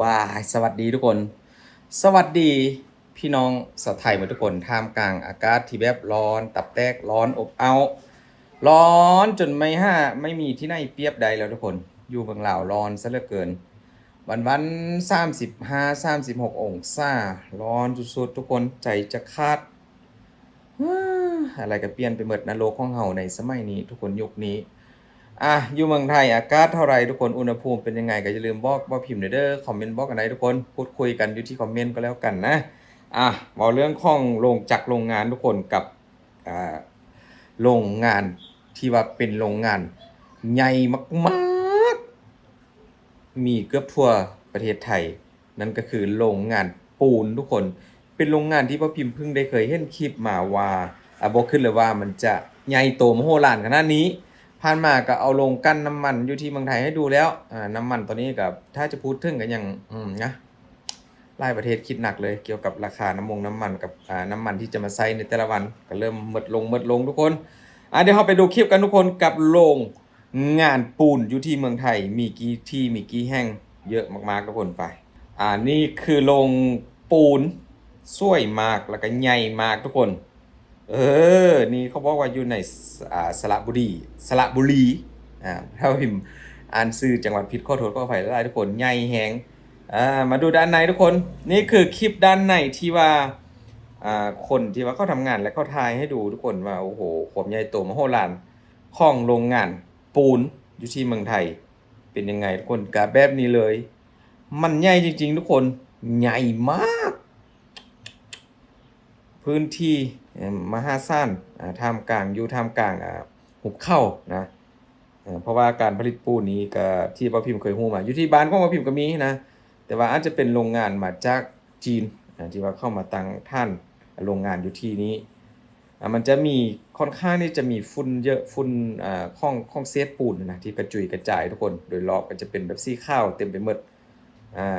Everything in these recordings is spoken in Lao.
ว้าย สวัสดีทุกคน สวัสดีพี่น้องชาวไทยหมดทุกคน ท่ามกลางอากาศที่แบบร้อนตับแตก ร้อนอบอ้าว ร้อนจนไม่ห้า ไม่มีที่ไหนเปรียบได้แล้วทุกคน อยู่เมืองลาวร้อนซะเหลือเกิน วันๆ สามสิบห้า สามสิบหกองศา ร้อนสุดๆ ทุกคน ใจจะขาด อะไรก็เปลี่ยนไปหมดนะ โลกของเฮาในสมัยนี้ ทุกคน ยุคนี้ อ่ะ อยู่เมืองไทยอากาศเท่าไหร่ทุกคน อุณหภูมิเป็นยังไงก็อย่าลืมบอก บอกพิมพ์หน่อยเด้อ คอมเมนต์บอกกันได้ทุกคน พูดคุยกันอยู่ที่คอมเมนต์ก็แล้วกันนะ อ่ะ เว้าเรื่องของโรงจักรโรงงานทุกคน กับ อ่า โรงงานที่ว่าเป็นโรงงานใหญ่มากๆ มีเกือบทั่วประเทศไทย นั่นก็คือโรงงานปูนทุกคน เป็นโรงงานที่ป้าพิมพ์เพิ่งได้เคยเห็นคลิปมาว่า อ่า บ่คิดเลยว่ามันจะใหญ่โตมโหฬารขนาดนี้ ผ่านมาก็เอาโรงกลั่นน้ำมันอยู่ที่เมืองไทยให้ดูแล้ว อ่า น้ำมันตอนนี้ก็ถ้าจะพูดถึงก็ยัง อืม นะ หลายประเทศคิดหนักเลยเกี่ยวกับราคาน้ำมงน้ำมันกับ อ่า น้ำมันที่จะมาใช้ในแต่ละวัน ก็เริ่มหมดลง หมดลงทุกคน อ่า เดี๋ยวเราไปดูคลิปกันทุกคน กับโรงงานปูนอยู่ที่เมืองไทย มีกี่ที่ มีกี่แห่ง เยอะมากๆ ทุกคน ไป อ่า นี่คือโรงปูน สวยมาก แล้วก็ใหญ่มากทุกคน เออ นี่เขาบอกว่าอยู่ใน อ่า สระบุรี สระบุรี อ่า ถ้าพิมพ์อ่านชื่อจังหวัดผิด ขอโทษขออภัยหลายๆ ทุกคน ใหญ่แฮง อ่า มาดูด้านในทุกคน นี่คือคลิปด้านในที่ว่า อ่า คนที่ว่าเขาทำงานและเขาถ่ายให้ดูทุกคนว่า โอ้โห ความใหญ่โตมโหฬารของโรงงานปูนอยู่ที่เมืองไทย เป็นยังไงทุกคน ก็แบบนี้เลย มันใหญ่จริงๆ ทุกคน ใหญ่มาก พื้นที่ เอิ่ม มหาศาล อ่า ท่ามกลาง อยู่ท่ามกลาง อ่า หุบเขานะ เอ่อ เพราะว่าการผลิตปูนนี้ก็ที่ป้าพิมพ์เคยรู้มา อยู่ที่บ้านของป้าพิมพ์ก็มีนะ แต่ว่าอาจจะเป็นโรงงานมาจากจีน อ่า ที่ว่าเข้ามาตั้งฐานโรงงานอยู่ที่นี้ อ่า มันจะมี ค่อนข้างที่จะมีฝุ่นเยอะ ฝุ่น อ่า ของ ของเศษปูนนะ ที่กระจุยกระจายทุกคน โดยรอบก็จะเป็นแบบสีขาวเต็มไปหมด อ่า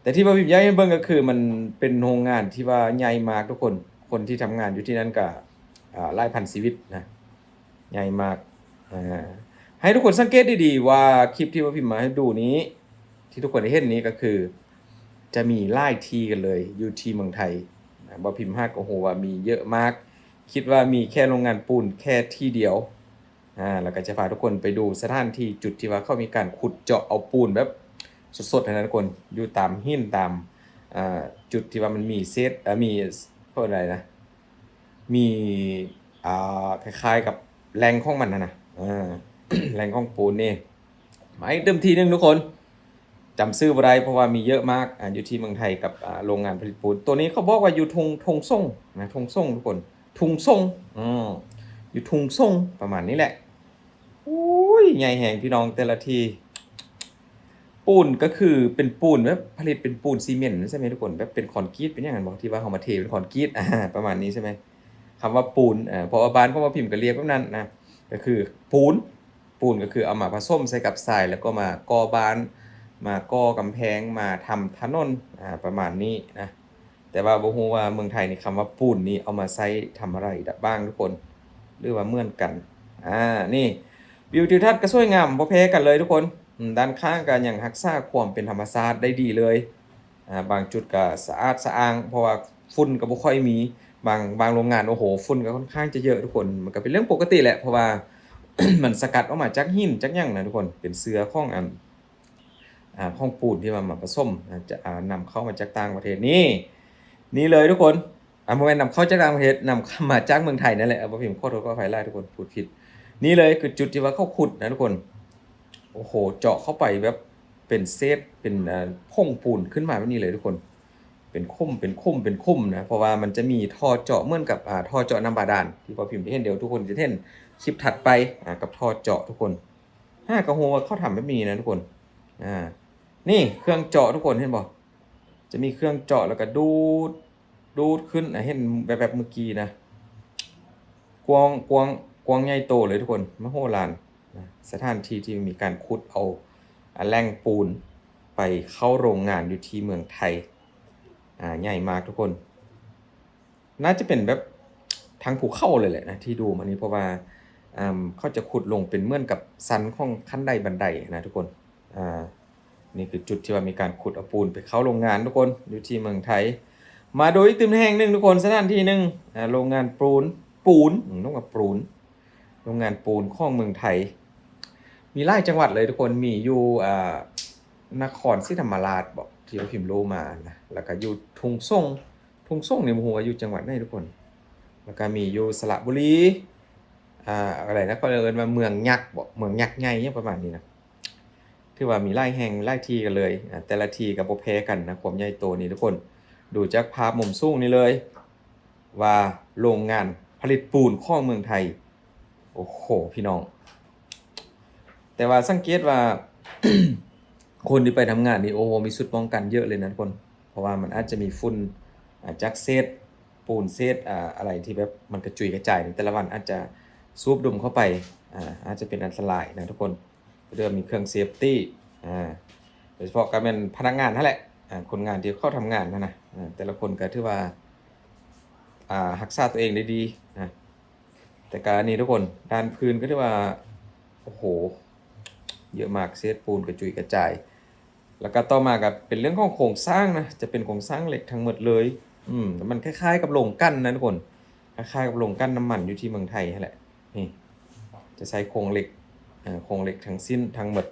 แต่ที่ป้าพิมพ์อยากให้เบิ่งก็คือมันเป็นโรงงานที่ว่าใหญ่มากทุกคน คนที่ทำงานอยู่ที่นั่นก็ อ่า หลายพันชีวิตนะ ใหญ่มาก อ่า ให้ทุกคนสังเกตดีๆ ว่าคลิปที่ป้าพิมพ์มาให้ดูนี้ ที่ทุกคนได้เห็นนี้ก็คือ จะมีหลายที่กันเลย อยู่ที่เมืองไทย อ่า ป้าพิมพ์หากก็รู้ว่ามีเยอะมาก คิดว่ามีแค่โรงงานปูนแค่ที่เดียว อ่า แล้วก็จะพาทุกคนไปดูสถานที่จุดที่ว่าเขามีการขุดเจาะเอาปูนแบบสดๆ หั้นนะทุกคน อยู่ตามหินตาม อ่า จุดที่ว่ามันมีเศษ อ่า มี เขาเรียกอะไรนะ มี อ่า คล้ายๆ กับแหล่งของมันหั้นนะ อ่า แหล่งของปูนนี่ มาอีกเต็มที่หนึ่งทุกคน จำชื่อบ่ได้ เพราะว่ามีเยอะมาก อ่า อยู่ที่เมืองไทยกับ อ่า โรงงานผลิตปูน ตัวนี้เขาบอกว่าอยู่ทุ่ง ทุ่งส่งนะ ทุ่งส่งทุกคน ทุ่งส่ง อืม อยู่ทุ่งส่ง ประมาณนี้แหละ โอ้ย ใหญ่แฮงพี่น้อง แต่ละที่ ปูนก็คือเป็นปูนแบบผลิตเป็นปูนซีเมนต์ใช่ไหมทุกคน แบบเป็นคอนกรีตเป็นอย่างนั้นบ่ ที่ว่าเขามาเทเป็นคอนกรีต อ่า ประมาณนี้ใช่ไหม คำว่าปูน อ่า เพราะว่าบ้านของป้าพิมพ์ก็เรียกแบบนั้นนะ ก็คือปูน ปูนก็คือเอามาผสมใส่กับทราย แล้วก็มาก่อบ้าน มาก่อกำแพง มาทำถนน อ่า ประมาณนี้นะ แต่ว่าบ่ฮู้ว่าเมืองไทยนี่คำว่าปูนนี่เอามาใช้ทำอะไรบ้างทุกคน หรือว่าเหมือนกัน อ่า นี่ วิวทิวทัศน์ก็สวยงามบ่แพ้กันเลยทุกคน อืม ด้านข้างก็ยังรักษาความเป็นธรรมชาติได้ดีเลย อ่า บางจุดก็สะอาดสะอ้าง เพราะว่าฝุ่นก็บ่ค่อยมี บาง บางโรงงาน โอ้โห ฝุ่นก็ค่อนข้างจะเยอะทุกคน มันก็เป็นเรื่องปกติแหละ เพราะว่า มันสกัดออกมาจากหินจากหยังนะทุกคน เป็นเชื้อของอัน อ่า ของปูนที่ว่ามาผสม อ่า จะ อ่า นำเข้ามาจากต่างประเทศ นี่ นี่เลยทุกคน อ่า บ่แม่นนำเข้าจากต่างประเทศ นำเข้ามาจากเมืองไทยนั่นแหละ อ่า บ่พิมพ์ ขอโทษขออภัยหลายทุกคน พูดผิด นี่เลยคือจุดที่ว่าเขาขุดนะทุกคน โอ้โห เจาะเข้าไปแบบเป็นเศษ เป็น อ่า ผงปูนขึ้นมาแบบนี้เลยทุกคน เป็นขุม เป็นขุม เป็นขุมนะ เพราะว่ามันจะมีท่อเจาะเหมือนกับ อ่า ท่อเจาะน้ำบาดาล ที่ป้าพิมพ์ได้เห็น เดี๋ยวทุกคนจะเห็นคลิปถัดไป อ่า กับท่อเจาะทุกคน หากะฮู้ว่าเขาทำแบบนี้นะทุกคน อ่า นี่เครื่องเจาะทุกคน เห็นบ่ จะมีเครื่องเจาะแล้วก็ดูด ดูดขึ้น อ่ะ เห็นแวบๆ เมื่อกี้นะ กว้าง กว้าง กว้างใหญ่โตเลยทุกคน มโหฬารนะ สถานที่ที่มีการขุดเอา อ่ะ แหล่งปูนไปเข้าโรงงานอยู่ที่เมืองไทย อ่า ใหญ่มากทุกคน น่าจะเป็นแบบทางภูเขาเลยแหละนะ ที่ดูมานี่ เพราะว่า อ่า เขาจะขุดลงเป็นเหมือนกับชั้นของขั้นไดบันไดนะทุกคน อ่า ນີ້ຄືຈຸດທີ່ວ່າມີການຂຸດເອົາປູນໄປເຂົ້າໂລງງານທຸກຄົນ ຢູ່ທີ່ເມືອງໄທ. ມາດູອີກຕື່ມແຫ່ງໜຶ່ງທຸກຄົນ ສະຖານທີ່ໜຶ່ງ ອາ ໂລງງານປູນ ປູນ ອືມ ຕ້ອງວ່າປູນ ໂລງງານປູນຂອງເມືອງໄທ. ມີຫຼາຍຈັງຫວັດເລີຍທຸກຄົນ ມີຢູ່ ອາ ນະຄອນສີທຳມະລາດບໍ ທີ່ວ່າພິມຮູ້ມານະ ແລ້ວກໍຢູ່ທຸງສົງ ທຸງສົງນີ້ບໍ່ຮູ້ວ່າຢູ່ຈັງຫວັດໃດທຸກຄົນ ແລ້ວກໍມີຢູ່ສະລະບູລີ ອາ ອະໄລນະ ເຂົາເອີ້ນວ່າເມືອງຍັກບໍ ເມືອງຍັກໃຫຍ່ ຫຍັງປະມານນີ້ນະ. ຖືວ່າມີຫຼາຍແຫ່ງຫຼາຍທີ່ກັນເລີຍ ອາ ແຕ່ລະທີ່ກໍບໍ່ແພ້ກັນນະ ຄວາມໃຫຍ່ໂຕນີ້ທຸກຄົນ. ດູຈາກພາບມຸມສູງນີ້ເລີຍ ວ່າໂລງງານຜະລິດປູນຂອງເມືອງໄທ ໂອ້ໂຫ ພີ່ນ້ອງ. ແຕ່ວ່າສັງເກດວ່າ ຄົນທີ່ໄປທຳງານນີ້ ໂອ້ໂຫ ມີຊຸດປ້ອງກັນເຍອະເລີຍນະທຸກຄົນ ເພາະວ່າມັນອາດຈະມີຝຸ່ນ ອາ ຈາກເສດປູນ ເສດ ອາ ອະໄລທີ່ແບບມັນກະຈຸຍກະຈາຍໃນແຕ່ລະວັນ ອາດຈະສູບດົມເຂົ້າໄປ ອາ ອາດຈະເປັນອັນຕະລາຍນະທຸກຄົນ. ເລີ່ມມີເຄື່ອງເຊຟຕີ້ ອາ ໂດຍສະເພາະກໍແມ່ນພະນັກງານຫັ້ນແຫຼະ ອາ ຄົນງານທີ່ເຂົ້າທຳງານຫັ້ນນະ ອາ ແຕ່ລະຄົນກໍຖືວ່າ ອາ ຮັກສາຕົວເອງໄດ້ດີນະ. ແຕ່ກໍອັນນີ້ທຸກຄົນ ດ້ານພື້ນກໍຖືວ່າ ໂອ້ໂຫ ເຍອະມາກ ເສດປູນກະຈຸຍກະຈາຍ. ແລ້ວກໍຕໍ່ມາກໍເປັນເລື່ອງຂອງໂຄງສ້າງນະ ຈະເປັນໂຄງສ້າງເຫຼັກທັງໝົດເລີຍ ອືມ ມັນຄ້າຍໆກັບໂລງກັ່ນນະທຸກຄົນ ຄ້າຍໆກັບໂລງກັ່ນນ້ຳມັນຢູ່ທີ່ເມືອງໄທຫັ້ນແຫຼະ. ນີ້ ຈະໃຊ້ໂຄງເຫຼັກ ເອີ ໂຄງເຫຼັກທັງສິ້ນທັງໝົດ.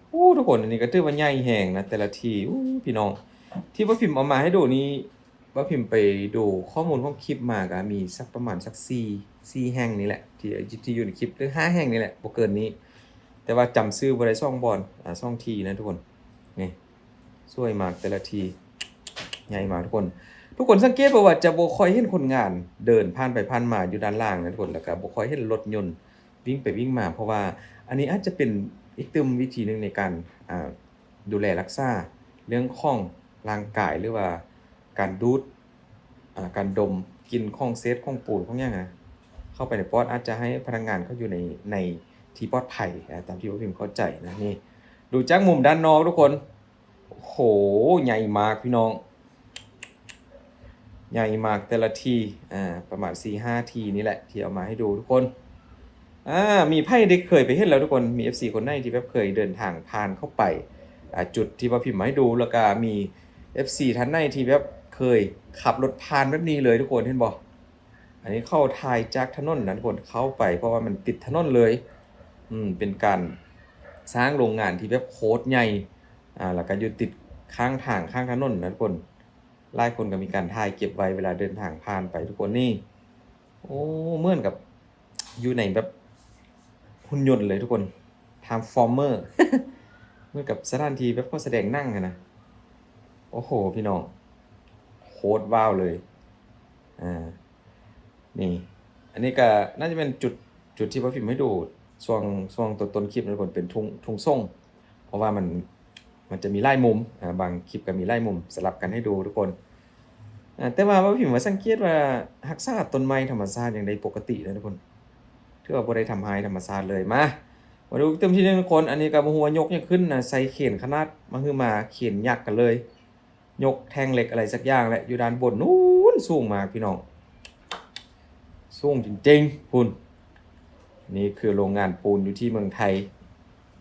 ໂອ້ ທຸກຄົນ ອັນນີ້ກໍຖືວ່າໃຫຍ່ແຮງນະ ແຕ່ລະທີ່. ໂອ້ ພີ່ນ້ອງ ທີ່ວ່າພິມເອົາມາໃຫ້ດູນີ້ ວ່າພິມໄປດູຂໍ້ມູນຂອງຄລິບມາ ກໍມີສັກປະມານສັກສີ່ ສີ່ແຫ່ງນີ້ແຫຼະ ທີ່ ທີ່ຢູ່ໃນຄລິບ ຫຼື ຫ້າແຫ່ງນີ້ແຫຼະ ບໍ່ເກີນນີ້. ແຕ່ວ່າຈຳຊື່ບໍ່ໄດ້ ສອງບ່ອນ ອາ ສອງທີ່ນະທຸກຄົນ. ນີ້ ສວຍມາກ ແຕ່ລະທີ່ໃຫຍ່ມາກທຸກຄົນ. ທຸກຄົນສັງເກດບໍ່ວ່າຈະບໍ່ຄ່ອຍເຫັນຄົນງານເດີນຜ່ານໄປຜ່ານມາຢູ່ດ້ານຫຼັງນະທຸກຄົນ ແລ້ວກໍບໍ່ຄ່ອຍເຫັນລົດຍົນວິ່ງໄປວິ່ງມາ ເພາະວ່າອັນນີ້ອາດຈະເປັນອີກຕື່ມວິທີໜຶ່ງໃນການ ອາ ດູແລຮັກສາເລື່ອງຂອງຮ່າງກາຍ ຫຼືວ່າການດູດ ອາ ການດົມກິ່ນຂອງເສດຂອງປູນຂອງຫຍັງນະ ເຂົ້າໄປໃນປອດ ອາດຈະໃຫ້ພະນັກງານເຂົາຢູ່ໃນ ໃນທີ່ປອດໄພ ອາ ຕາມທີ່ພວກພິມເຂົ້າໃຈນະ. ນີ້ ດູຈາກມຸມດ້ານນອກທຸກຄົນ ໂອ້ໂຫ ໃຫຍ່ມາກພີ່ນ້ອງ ໃຫຍ່ມາກແຕ່ລະທີ່ ອາ ປະມານສີ່ຫ້າທີ່ນີ້ແຫຼະ ທີ່ເອົາມາໃຫ້ດູທຸກຄົນ. ອາ ມີໃຜໄດ້ເຄີຍໄປເຫັນແລ້ວທຸກຄົນ? ມີເອັຟຊີຄົນໃດທີ່ແບບເຄີຍເດີນທາງຜ່ານເຂົ້າໄປ ອາ ຈຸດທີ່ວ່າພິມມາໃຫ້ດູ ແລ້ວກະມີເອັຟຊີທ່ານໃດທີ່ແບບເຄີຍຂັບລົດຜ່ານແບບນີ້ເລີຍທຸກຄົນ ເຫັນບໍ່? ອັນນີ້ເຂົາຖ່າຍຈາກຖະໜົນນັ້ນຄົນເຂົ້າໄປ ເພາະວ່າມັນຕິດຖະໜົນເລີຍ. ອືມ ເປັນການສ້າງໂລງງານທີ່ແບບໂຄດໃຫຍ່ ອາ ແລ້ວກະຢູ່ຕິດຂ້າງທາງ ຂ້າງຖະໜົນນະທຸກຄົນ. ຫຼາຍຄົນກໍມີການຖ່າຍເກັບໄວ້ເວລາເດີນທາງຜ່ານໄປທຸກຄົນ. ນີ້ ໂອ້ ເໝືອນກັບຢູ່ໃນແບບຫຸ່ນຍົນເລີຍທຸກຄົນ Transformer ເໝືອນກັບສະຖານທີ່ແບບເຂົາສະແດງໜັງຫັ້ນນະ. ໂອ້ໂຫ ພີ່ນ້ອງ ໂຄດວ້າວເລີຍ. ອາ ນີ້ ອັນນີ້ກໍໜ້າຈະເປັນຈຸດ ຈຸດທີ່ວ່າພິມໃຫ້ດູຊ່ວງ ຊ່ວງຕົ້ນໆຄລິບນະທຸກຄົນ ເປັນທຸງ ທຸງສົງ ເພາະວ່າມັນ ມັນຈະມີຫຼາຍມຸມ ອາ ບາງຄລິບກໍມີຫຼາຍມຸມສະຫຼັບກັນໃຫ້ດູທຸກຄົນ. ອາ ແຕ່ວ່າວ່າພິມວ່າສັງເກດວ່າຮັກສາຕົ້ນໄມ້ທຳມະຊາດຍັງໄດ້ປົກກະຕິນະທຸກຄົນ ຖືວ່າບໍ່ໄດ້ທຳຮ້າຍທຳມະຊາດເລີຍ. ມາ ມາດູຕື່ມທີໜຶ່ງທຸກຄົນ. ອັນນີ້ກໍບໍ່ຮູ້ວ່າຍົກຫຍັງຂຶ້ນນະ ໃສ່ເຂນຂະໜາດມະຫຶມາ ເຂນຍັກກັນເລີຍ. ຍົກແທ່ງເຫຼັກອະໄລສັກຢ່າງແຫຼະ ຢູ່ດ້ານບົນນູ້ນ ສູງມາກພີ່ນ້ອງ ສູງຈິງໆ ພຸ້ນ. ນີ້ຄືໂລງງານປູນຢູ່ທີ່ເມືອງໄທ.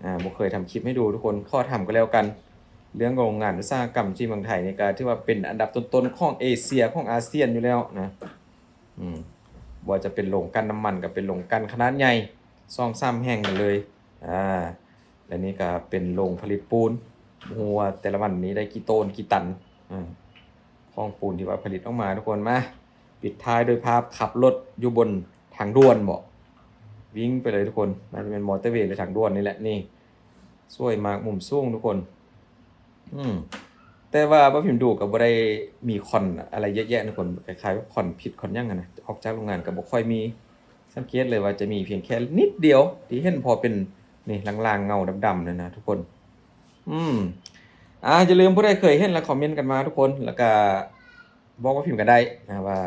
ອາ ບໍ່ເຄີຍທຳຄລິບໃຫ້ດູທຸກຄົນ ຂໍທຳກໍແລ້ວກັນ. ເລື່ອງໂລງງານອຸດສາຫະກຳທີ່ເມືອງໄທນີ້ກໍຖືວ່າເປັນອັນດັບຕົ້ນໆຂອງເອເຊຍ ຂອງອາຊຽນຢູ່ແລ້ວນະ. ອືມ ບໍ່ວ່າຈະເປັນໂລງກັ່ນນ້ຳມັນ ກໍເປັນໂລງກັ່ນຂະໜາດໃຫຍ່ ສອງສາມແຫ່ງກັນເລີຍ. ອາ ແລະນີ້ກໍເປັນໂລງຜະລິດປູນ ບໍ່ຮູ້ວ່າແຕ່ລະວັນນີ້ໄດ້ກີ່ໂຕນກີ່ຕັນ ອາ ຂອງປູນທີ່ວ່າຜະລິດອອກມາທຸກຄົນ. ມາ ປິດທ້າຍດ້ວຍພາບຂັບລົດຢູ່ບົນທາງດ່ວນບໍ ວິ່ງໄປເລີຍທຸກຄົນ. ໜ້າຈະແມ່ນມໍເຕີເວ ຫຼື ທາງດ່ວນນີ້ແຫຼະ. ນີ້ ສວຍມາກ ມຸມສູງທຸກຄົນ. ອືມ ແຕ່ວ່າບໍ່ພິມດູກໍບໍ່ໄດ້ມີຄອນອະໄລເຍະແຍະນະທຸກຄົນ ຄ້າຍໆແບບຄອນພິດຄອນຫຍັງຫັ້ນນະ. ອອກຈາກໂລງງານກໍບໍ່ຄ່ອຍມີ ສັງເກດເລີຍວ່າຈະມີພຽງແຄ່ນິດດຽວ ທີ່ເຫັນພໍເປັນ ນີ້ ລາງໆເງົາດຳໆນັ້ນນະທຸກຄົນ. ອືມ ອາ ຢ່າລືມ ຜູ້ໃດເຄີຍເຫັນລະຄອມເມັນກັນມາທຸກຄົນ ແລ້ວກະ ບອກວ່າພິມກໍໄດ້ນະ ວ່າ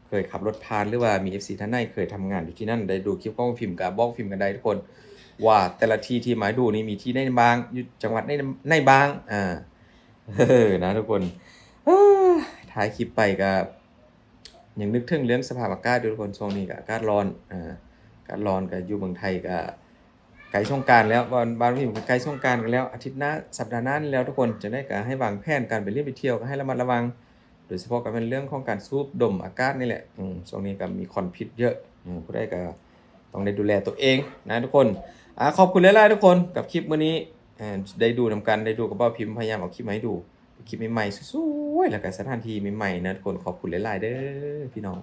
ເຄີຍຂັບລົດຜ່ານ ຫຼືວ່າມີເອັຟຊີທ່ານໃດເຄີຍທຳງານຢູ່ທີ່ນັ້ນ ໄດ້ດູຄລິບຂອງພິມ ກໍບອກພິມກັນໄດ້ທຸກຄົນ ວ່າແຕ່ລະທີ່ທີ່ມາໃຫ້ດູນີ້ມີທີ່ໃດບ້າງ ຢູ່ຈັງຫວັດໃດ ໃດບ້າງ. ອາ ເອີ ນະທຸກຄົນ ເອີ ຖ່າຍຄລິບໄປກໍຍັງນຶກເຖິງເລື່ອງສະພາບອາກາດຢູ່ທຸກຄົນ. ຊ່ວງນີ້ກໍອາກາດຮ້ອນ ອາ ອາກາດຮ້ອນ ກໍຢູ່ເມືອງໄທກໍ ໃກ້ສົງການແລ້ວ ບ້ານ ບ້ານພິມໃກ້ສົງການກັນແລ້ວ ອາທິດໜ້າ ສັບດາໜ້ານີ້ແລ້ວທຸກຄົນ. ຈັ່ງໃດກໍໃຫ້ວາງແຜນການໄປຫຼິ້ນໄປທ່ຽວ ກໍໃຫ້ລະມັດລະວັງ ໂດຍສະເພາະກໍແມ່ນເລື່ອງຂອງການສູດດົມອາກາດນີ້ແຫຼະ. ອືມ ຊ່ວງນີ້ກໍມີຄວັນພິດເຍອະ. ອືມ ຜູ້ໃດກໍຕ້ອງໄດ້ດູແລຕົວເອງນະທຸກຄົນ. ອາ ຂອບຄຸນຫຼາຍໆທຸກຄົນ ກັບຄລິບມື້ນີ້ ເອີ ໄດ້ດູນຳກັນ ໄດ້ດູກັບບ່າວພິມ ພະຍາຍາມເອົາຄລິບມາໃຫ້ດູ ເປັນຄລິບໃໝ່ໆ ສວຍໆ ແລ້ວກໍສະຖານທີ່ໃໝ່ໆນະທຸກຄົນ. ຂອບຄຸນຫຼາຍໆເດີພີ່ນ້ອງ.